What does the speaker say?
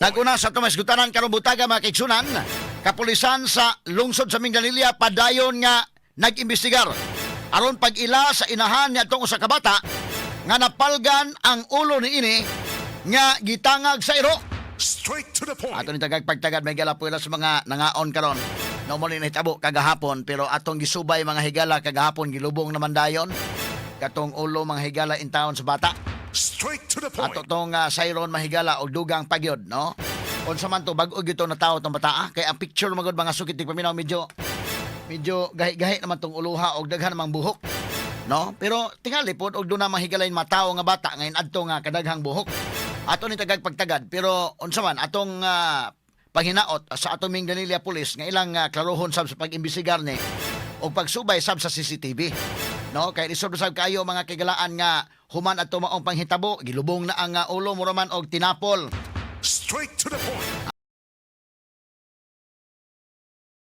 Naguna sa tumasgutanan karong butaga, mga kaigsunan, kapulisan sa lungsod sa Minglanilla padayon nga nag-imbestigar aron pag-ila sa inahan ni atong usa ka bata nga napalgan ang ulo niini nga gitangag sa iro. Straight to the point. Ato ni tagag pagtagad, may gala puwela sa mga nangaon karon. No mo ni nahitabo kagahapon, pero atong gisubay, mga higala, kagahapon gilubong naman dayon katong ulo, mga higala, intawon sa bata. Straight to the point. Ato tong sayron, mahigala, og dugang pagyod, no? Unsa man to, bag-o gyud to na tao tong bata, ah. Kay ang picture magod, mga sukit paminaw, medyo medyo gahi-gahi naman tong uluha og daghan namang buhok. No? Pero tingali pod og doon na mahigalain matawo nga bata ngayon adto nga kadaghang buhok. Ato ni tagag pagtagad, pero unsa man atong panghinaot sa atong Minglanilla Police nga ilang klarohon sab sa pag-imbestigar ni og pagsubay sab sa CCTV. No, kay lisod sab kayo, mga kigalaan, nga human adto maong panghitabo, gilubong na ang ulo, mura man og tinapol. Straight to the point.